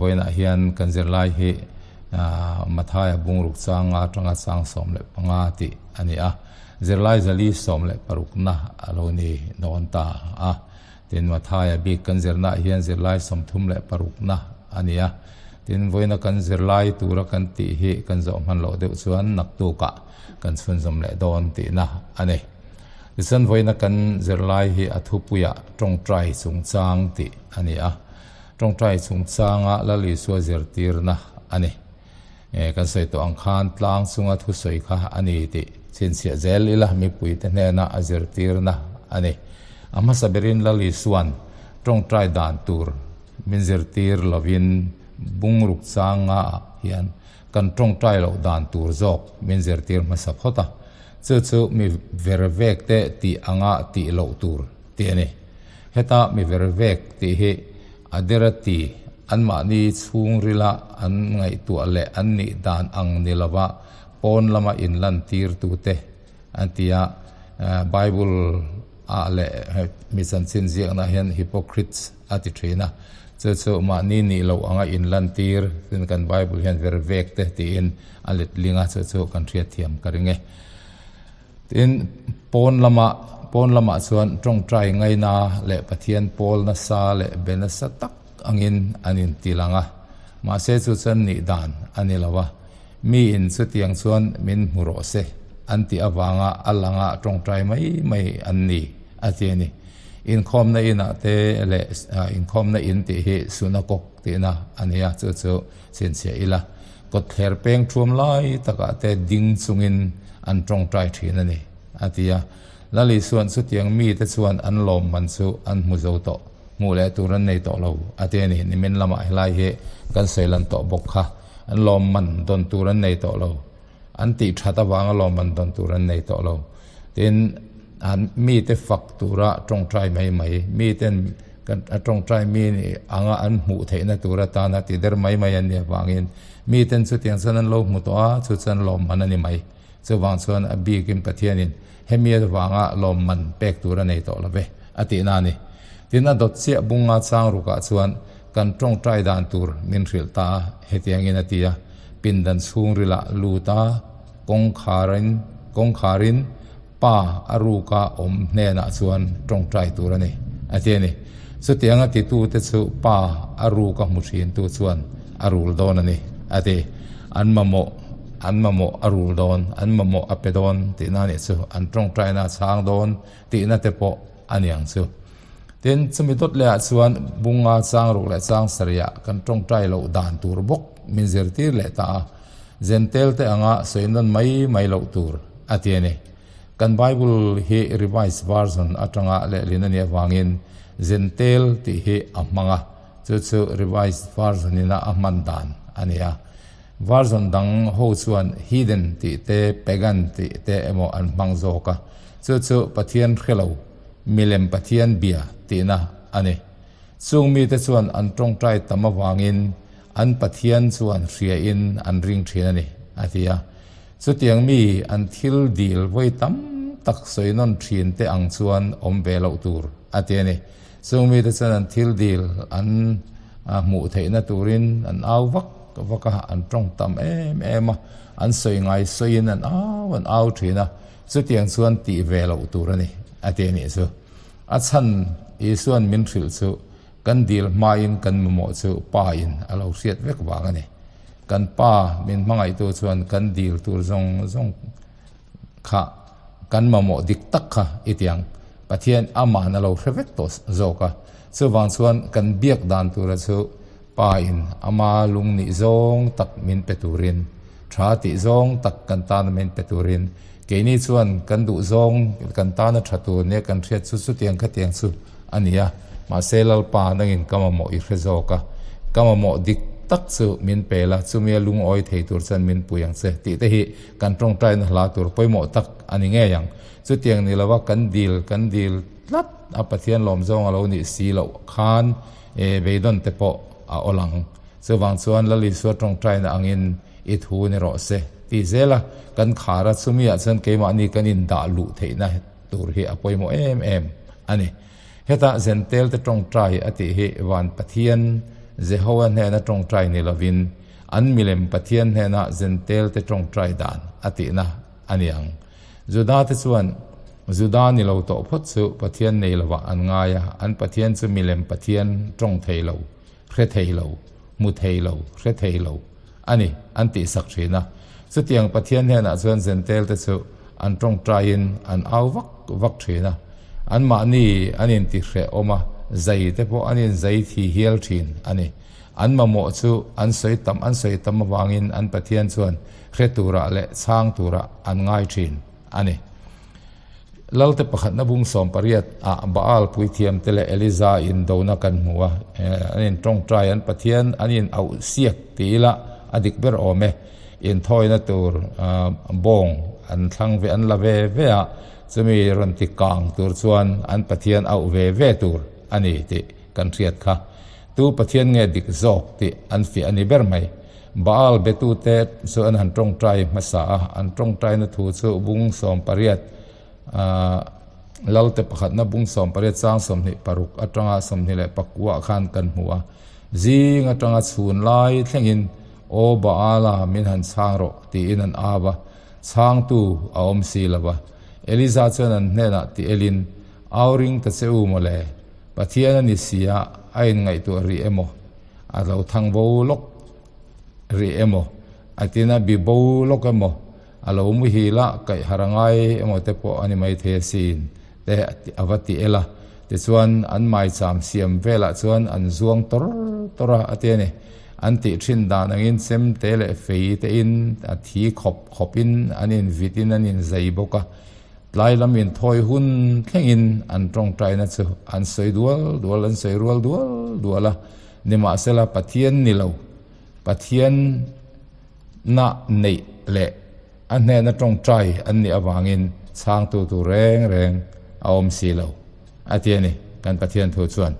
Vawiinah hian kan zirlai hi Mathaia bungruk changa atanga chang 15 tih a ni a, zirlai 416na a lo ni dawn ta a. Tin, Mathaia bik kan zirnaah hian zirlai 36na a ni a. Tin, vawiina kan zirlai tura kan tih hi kan zawh hman loh deuh chuan naktukah kan chhunzawm leh dawn tihna a ni. Tichuan, vawiina kan zirlai hi a thupuiah tawngtai chungchang tih a ni a. Tawngtai chungchanga Lal Isua zirtirna a ni. Kan sawi tawh ang khan tlang chunga thusawi kha a ni tih chhinchhiah zel ila mipuite hnena a zirtirna a ni. A hmasa berin Lal Isua'n tawngtai dan tur min zirtir lovin bungruk changa ah hian kan tawngtai loh dan tur zawk min zirtir hmasa phawt a. Chu chu mi vervek te tih anga tih loh tur tih a ni. Heta mi vervek tih hi a dera ti anmahni chhungrila an ngaihtuah leh an nih dan ang ni lova pawn lama inlantirtute an ti a. Bible ah leh mi chanchin ziakna hian hypocrites a ti thin a. Chu chu mahni nih loh anga inlantir tin kan Bible hian vervek te tiin a letling a, chu chu kan hriatthiam ka ring e. Tin, pawn lama pawn lamah chuan tawngtai ngaina leh Pathian pawl nasa leh be nasa tak angin an inti lang a, mahse chu chuan nih dan a ni lo a, miin chutiang chuan min hmu rawh se an tih avanga a langa tawngtai mai mai an ni a ti a ni. Inkhawmna inah te leh inkhawmna in tih hi sunakawk tihna a ni a, chu chu chhinchhiah ila. Kawtthler peng thuam lai takah te ding chungin an tawngtai thin a ni, a ti a. Lal Isua'n chutiang mite chuan an lawmman chu an hmu zo tawh, hmuh leh tur an nei tawh lo, a ti a ni. Nimin lamah helai hi kan sawi lan tawh bawk kha, an lawmman dawn tur an nei tawh lo, an tih that avanga lawmman dawn tur an nei tawh lo. Tin, an mite fak tura tawngtai mai mai, miten Kan a tawngtai mi nih anga an hmuh theihna tur atana ti der mai mai an nih avangin miten chutiang chuan an lo hmu tawh a, chu chuan lawmman a ni mai. Chuvang chuan a bikin Pathianin hemi avanga lawmman pek tur a nei tawh lo ve a tihna a ni. Tin, a dawt chiah bunga chang rukah chuan kan tawngtai dan tur min hrilh ta a, hetiangin a ti a, Pindan chhungrilah lut a, kawngkharin kawngkharin Pa a ruka awm hnenah chuan tawngtai tur a ni, a ti a ni. Chutianga titute chu Pa a ruka hmu thintu chuan a rul dawn a ni, a ti. An mamawh, an mamawh a rul dawn, an mamawh a pe dawn tihna a nih chu, an tawngtaina a chhang dawn tihna te pawh a ni ang chu. Tin, chumi dawt lehah chuan bunga chang ruk leh chang sarihah kan tawngtai loh dan tur bawk min zirtir leh ta a. Zentel te anga sawi nawn mai mai loh tur a ti a ni. Kan Bible hi Revised Version atanga lehlin a nih avangin Zentel tih hi a hmang a, chu chu Revised Version ina a hman dan a ni a. Version dang ho chuan Heathen tih te, Pagan tih te emaw an hmang zawk a, chu chu Pathian hre lo, milem Pathian bia tihna a ni. Chung mite chuan an tawngtai tam avangin An Pathian chuan hriain an ring thin a ni, a ti a. Chutiang mi an thil dil vawi tam tak sawi nawn thin te ang chuan awm ve loh tur, a ti a ni. Chung mite chuan an thil dil an hmuh theihna turin an au vak vak a, an tawng tam em em a, an sawi ngai sawiin an au an au thin a, chutiang chuan tih ve loh tur a ni, a ti a nih chu. A chhan Isua'n min hrilh chu Kan dil hmain kan mamawh chu Pa in a lo hriat vek vang a ni. Kan Pa min hmangaihtu chuan kan dil tur zawng zawng kha kan mamawh dik tak kha i ti ang. Pathian ama'n a lo hre vek tawh zawk a. Chuvang chuan kan biak dan tura chu Pa in ama lung nih zawng tak min pe turin, tha tih zawng tak kan tana min pe turin, keini chuan kan duh zawng kan tana tha tur nia kan hriat chu chutiang khatiang chu a ni a, mahse Lalpa nangin ka mamawh i hre zawk a, ka mamawh dik tak chu min pe la, chumi a lungawi thei tur chuan min pui ang che tih te hi kan tawngtaina hla tur pawimawh tak a ni ngei ang. Chutiang ni lova kan dil kan dil tlat a Pathian lawm zawng a lo nih si loh khan e beidawn te pawh a awl ang. Chuvang chuan Lal Isua tawngtaina angin i thu ni rawh se ti zel a, kan khar a, chumi ah chuan keimahni kan indah luh theihna tur hi a pawimawh em em a ni. Heta Zentel te tawngtai a tih hi van Pathian Jehowa hnena tawngtai ni lovin an milem pathian hnena Zentel-te tawngtai dan a tihna a ni ang. Juda-te chuan Juda ni lo tawh phawt chu Pathian nei lovah an ngai a, an Pathian chu milem pathian tawng thei lo, hre thei lo, hmu thei lo, hre thei lo a ni an tihsak thin a. Chutiang Pathian hnenah chuan Zentel-te chu an tawngtaiin an au vak vak thin a, anmahni an intihreh awm a, zai te pawh an inzai thi hial thin a ni. An mamawh chu an sawi tam an sawi tam avangin an Pathian chuan hre turah leh chhang turah an ngai thin a ni. Lalte pakhatna bung 18 ah Baal puithiamte leh Eliza indona kan hmu a, an intawngtai an Pathian an in auh siak ti ila a dik ber awm e. Inthawina tur bawng an thlang ve an la ve ve a, chumi rawn ti kang tur chuan an Pathian auh ve ve tur a ni tih kan hriat kha. Tu Pathian nge dik zawk tih an fiah a ni ber mai. Baal betute chu an han tawngtai hmasa a, an tawngtaina thu chu bung 18, Lalte pakhatna bung 18 chang 26 atanga 24 ah khan kan hmu a. Zing atanga chhun lai thlengin, Aw Baala, min han chhang rawh, tiin an au a, chhangtu a awm si lo va. Eliza chuan an hnenah ti elin, Au ring ta che u mawle, Pathian a ni si a, a inngaihtuah rih emaw? A lo thang bo lawk rih emaw, a tina bi bo lawk emaw, a lo muhil a kaih har a ngai emaw te pawh a ni maithei asin te a va ti el a. Tichuan an maicham siam velah chuan an zuang tawr tawr a, a ti a ni. An tih thin dan angin chemte leh fei te in a thi khawp khawp in an invit in an inzei bawk a. Tlai lam inthawi hun thlengin an tawngtaina chu an sawi dual dual, an sawi rual dual dual a. Nimahsela Pathian ni lo, Pathian na neih leh a hnena tawngtai an nih avangin chhangtu tur reng reng a awm si lo, a ti a ni kan Pathian thu chuan.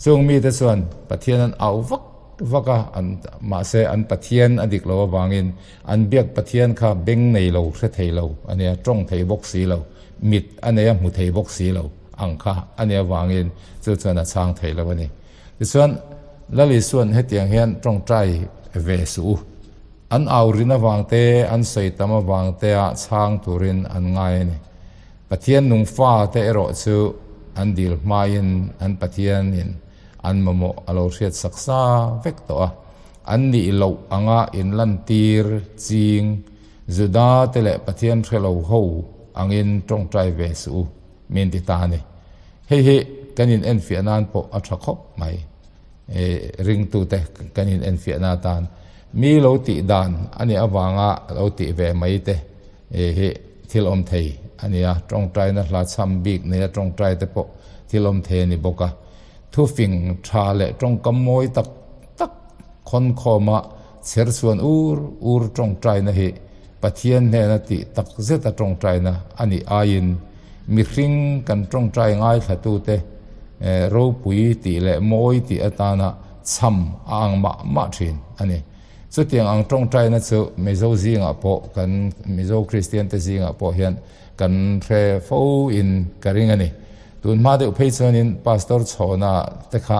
Chung mite chuan Pathian an au vak vak a, an mahse an Pathian a dik lo avangin an biak Pathian kha beng nei lo, hre thei lo a nia, tawng thei bawk si lo, mit a nei a hmu thei bawk si lo ang kha a nih avangin chu chuan a chhang thei lo a ni. Tichuan, Lal Isua'n hetiang hian tawngtai ve suh u. An au rin avang te, an sawi tam avang tea chhang turin an ngai a ni. Pathian nung fate erawh chu an dil hmain an Pathianin an mamawh a lo hriat sak sa vek tawh a. An nih loh anga inlantir ching Juda te leh Pathian hre lo ho angin tawngtai ve suh u, min ti ta a ni. Hei hi kan in enfiah nan pawh a tha khawp mai. Ringtute kan in enfiah na atan mi lo tih dan a nih avanga lo tih ve mai te hi thil awm thei a ni a. Tawngtaina hla chham bik neia tawngtai te pawh thil awm thei a ni bawk a. Thufing tha leh tawngkam mawi tak tak khawnkhawma chher chhuan ur ur tawngtaina hi Pathian hnena tih tak zeta tawngtaina a nih aiin mihring kan tawngtai ngaithlatute ropui tih leh mawi tih atana chham a ang mah mah thin a ni. Chutiang ang tawngtaina chu Mizo zingah pawh kan Mizo Kristiante zingah pawh hian kan hre fo in ka ring a ni. Tun hma deuh phei chuanin Pastor Chhawna te kha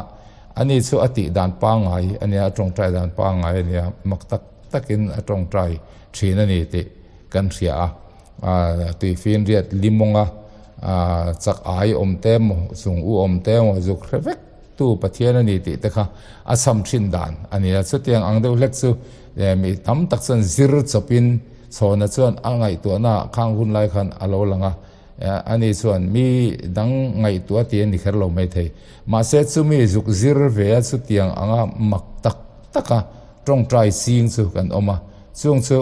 ani chu a tih dan pangngai a nia, a tawngtai dan pangngai a nia, mak tak takin a tawngtai thin a ni tih kan hria a. Tuifinriat limawnga chak ai awm te emaw, chung u awm te emaw zuk hre vek tu Pathian a ni tih te kha a chham thin dan a ni a. Chutiang ang deuh hlek chu mi tam tak chuan zir chawpin chhawna chuan a ngaihtuahna ah khang hun lai khan a lo lang a. Ani chuan mi dang ngaihtuah tih a ni kher lo maithei. Mahse chumi zuk zir ve a chutiang anga mak tak taka tawngtai ching chu kan awm a. Chung chu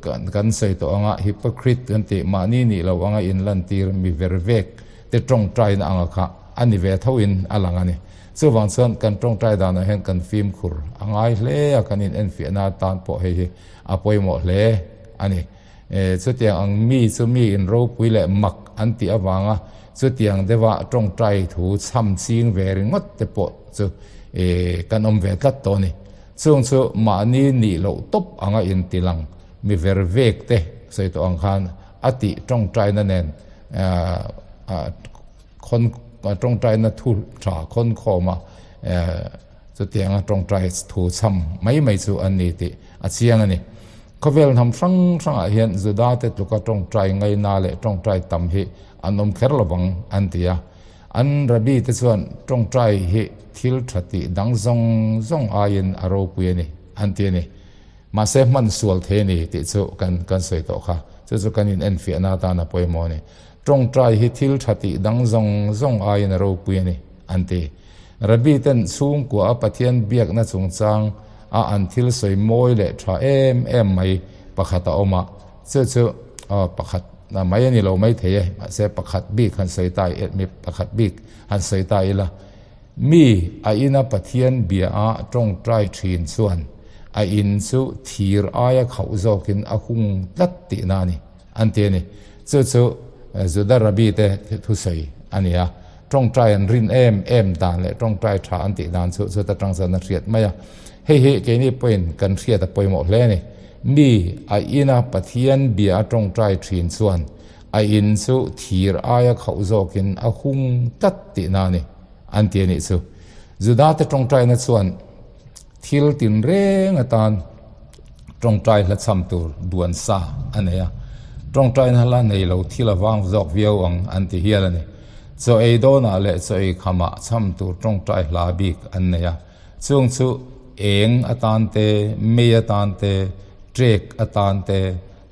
kan kan sawi tawh anga hypocrite kan tih mahni nih lo anga inlantir mi ver vek te tawngtaina anga kha a ni ve tho in a lang a ni. Chuvang chuan kan tawngtai danah hian kan fimkhur a ngai hle a, kan in enfiahna atan pawh hei hi a pawimawh hle a ni. Chutiang ang mi chu mi in ropui leh mak an tih avanga chutiang deuha tawngtai thu chham ching ve ringawt te pawh chu kan awm ve tlat tawh a ni. Chung chu mahni nih loh tawp anga intilang mi ver vek te sawi tawh ang khan a tih tawngtaina nen khawn tawngtaina thu tha khawn khawma. Chutianga tawngtai thu chham mai mai chu an ni tih a chiang a ni. Khawvel hnam hrang hrangah hian Judate tluka tawngtai ngaina leh tawngtai tam hi an awm kher lovang an ti a. An Rabbi te chuan tawngtai hi thil tha tih dang zawng zawng aiin a ropui a ni an ti a ni. Mahse hman sual thei a ni tih chu kan kan sawi tawh kha. Chu chu kan inenfiahna atan a pawimawh a ni. Tawngtai hi thil tha tih dang zawng zawng aiin a ropui a ni an ti. Rabbi ten chhungkua a Pathian biakna chungchang a an thil sawi mawi leh tha em em mai pakhat a awm a, chu chu pakhat mai a ni lo mai thei e, mahse pakhat bik han sawi ta i mi pakhat bik han sawi ta ila, mi a ina Pathian bia a tawngtai thin chuan a in chu thir aia khauh zawkin a hung tlat tihna a ni an ti a ni. Chu chu Juda Rabbi te thusawi a ni a. Tawngtai an rin em em dan leh tawngtai tha an tih dan chu chuta tang chuan a hriat mai a. Hei hi keini pawhin kan hriat a pawimawh hle a ni. Mi a ina Pathian bia a tawngtai thin chuan a in chu thir aia khauh zawkin a hung tlat tihna a ni an ti a nih chu. Judate tawngtaina chuan thil tinreng atan tawngtai hla chham tur duan sa a nei a, tawngtaina hla nei lo thil a vang zawk viau ang an ti hial a ni. Chaw ei dawnah leh chaw ei khamah chham tur tawngtai hla bik an nei a, chung chu eng atan te, mei atan te, trek atan te,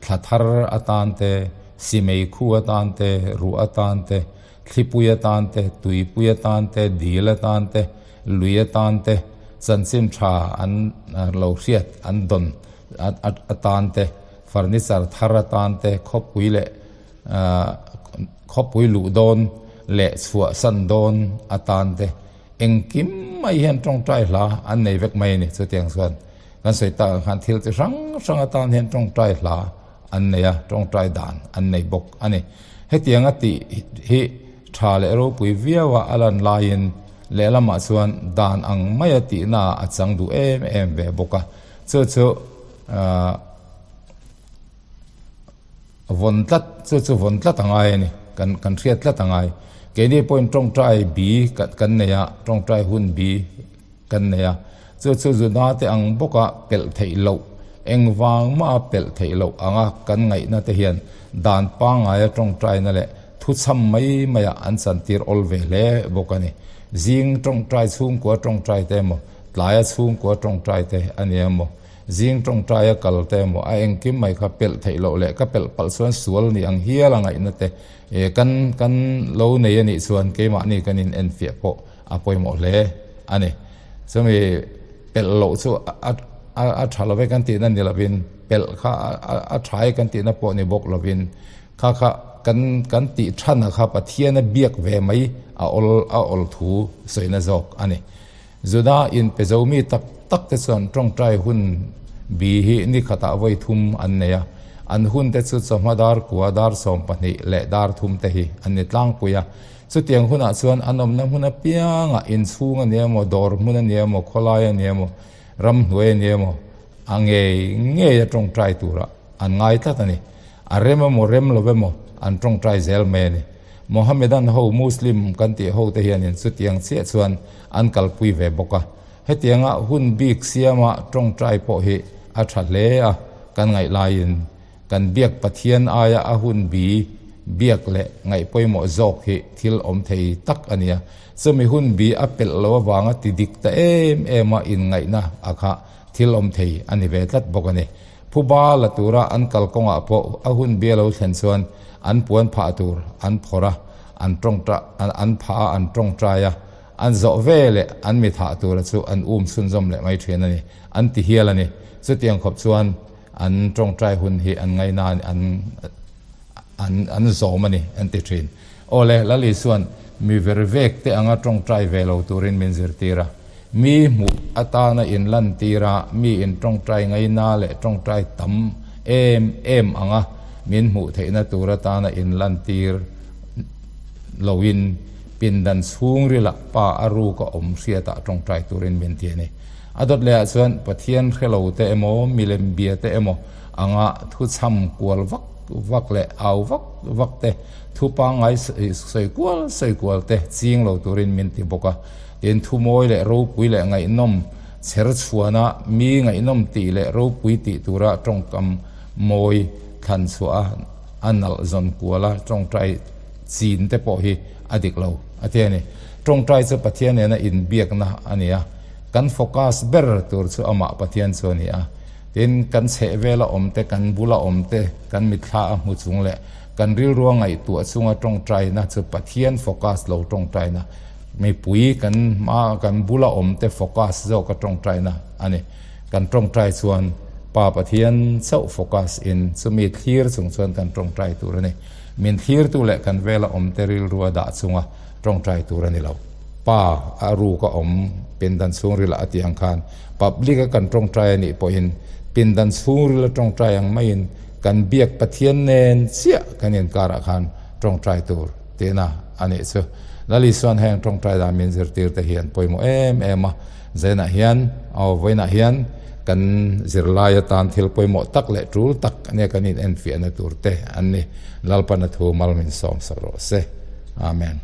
thla thar atan te, simei khu atan te, ruah atan te, thlipui atan te, tuipui atan te, dil atan te, lui atan te, chanchin tha an lo hriat an dawn atan te, furniture thar atan te, khawpui leh khawpui luh dawn leh chhuah san dawn atan te engkim mai hian tawngtai hla an nei vek mai a ni. Chutiang chuan kan sawi tak ang khan thil chi hrang hrang atan hian tawngtai hla an nei a, tawngtai dan an nei bawk a ni. Hetiang a tih hi tha leh ropui viau a a lan laiin lehlamah chuan dan ang maia tihna a chang duh em em ve bawk a. Chu chu Vawn tlat, chu chu vawn tlat a ngai a ni. Kan kan hriat tlat a ngai. Keini pawhin tawngtai bi kan nei a, tawngtai hun bi kan nei a. Chu chu Juda te ang bawka pelh theih loh, engvang maha pelh theih loh anga kan ngaihna te hian dan pangngaia tawngtaina leh thuchham mai maiah an chantir awl ve hle bawk a ni. Zing tawngtai chhungkua tawngtai te emaw, tlaia chhungkua tawngtai te a ni emaw, Zing tawngtaia kal te emaw a engkim mai kha pelh theih loh leh ka pelh palh chuan sual ni ang hial a ngaihna te kan kan lo nei a nih chuan keimahni kan in enfiah pawh a pawimawh hle a ni. Chumi pelh loh chu a a tha lo ve kan tihna ni lovin pelh kha a tha e kan tihna pawh ni bawk lovin kha kha kan kan tih thana kha Pathiana biak ve mai a awl a awl thu sawina zawk a ni. Juda inpe zomi tak tak te chuan tawngtai hun bi hi ni khatah vawi thum an nei a, an hun te chu chawhma dar kua, dar 12 leh dar thum te hi an ni tlangpui a. Chutiang hunah chuan an awmna hmun apiangah inchhung a ni emaw, dawr hmun a ni emaw, khawlai a ni emaw, ramhnuai a ni emaw, a ngei ngei a tawngtai turah an ngai tlat a ni. A rem emaw rem lo emaw an tawngtai zel mai a ni. Mohammedan ho Muslim kan tih ho te hianin chutiang chiah chuan an kalpui ve bawk a. Hetianga hun bik siama tawngtai pawh hi a tha hle a, kan ngaih laiin kan biak Pathian aia a hun bi biak leh ngaih pawimawh zawk hi thil awm thei tak a nia. Chumi hun bi a pelh lo avanga ti dik ta em em a inngaihna a kha thil awm thei a ni ve tlat bawk a ni. Phuba la tura an kalkawngah pawh a hun bia lo thlen chuan an puan phah tur an phawrh a, an tawngta an phah a, an tawngtai a, an zawh ve leh an mi thah tura chu an um chhunzawm leh mai thin a ni, an ti hial a ni. Chutiang khawp chuan an tawngtai hun hi an ngaina a ni, an an an zawm a ni an ti thin. Aw le, Lal Isua'n mi ver vek te anga tawngtai ve lo turin min zirtir a. Mi hmuh atana inlantir a, mi in tawngtai ngaina leh tawngtai tam em em anga min hmuh theihna tur atana inlantir loin pindan chhungrilah pa a ruk a awm hriatah tawngtai turin min ti a ni. A dawt lehah chuan Pathian hrelo te emaw, milem bia te emaw anga thuchham kual vak. vak leh au vak vak te, thu pangngai sawi kual sawi kual te ching lo turin min ti bawk a. Tin, thu mawi leh ropui leh ngaihnawm chher chhuana mi ngaihnawm tih leh ropui tih tura tawngkam mawi thlan chhuah a, a nalh zawn kual a tawngtai chin te pawh hi a dik lo a ti a ni. Tawngtai chu Pathian nena inbiakna a ni a, kan focus ber tur chu amah Pathian chu a ni a. Tin, kan chhehvela awm te, kan bula awm te, kan mitthla a hmu chung leh kan rilrua ngaihtuah chunga tawngtaina chu Pathian focus lo tawngtaina, mipui kan hma kan bula awm te focus zawka tawngtaina a ni. Kan tawngtai chuan Pa Pathian chauh focus in chumi thlir chung chuan kan tawngtai tur a ni. Min thlirtu leh kan vela awm te rilrua dah chunga tawngtai tur a ni lo. Pa a ruk a awm pindan chhungril ah a tih ang khan public a kan tawngtai a nih pawhin pindan chhungril a tawngtai ang maiin kan biak Pathian nen chiah kan inkarah khan tawngtai tur tihna a nih chu. Lal Isuan heng tawngtai dan min zirtir te hi an pawimawh em em a, Zainah hian aw vawiinah hian kan zirlai atan thil pawimawh tak leh tul tak ania kan inenfiahna tur te an ni. Lalpana thu mal min sawm sak rawh se. Amen.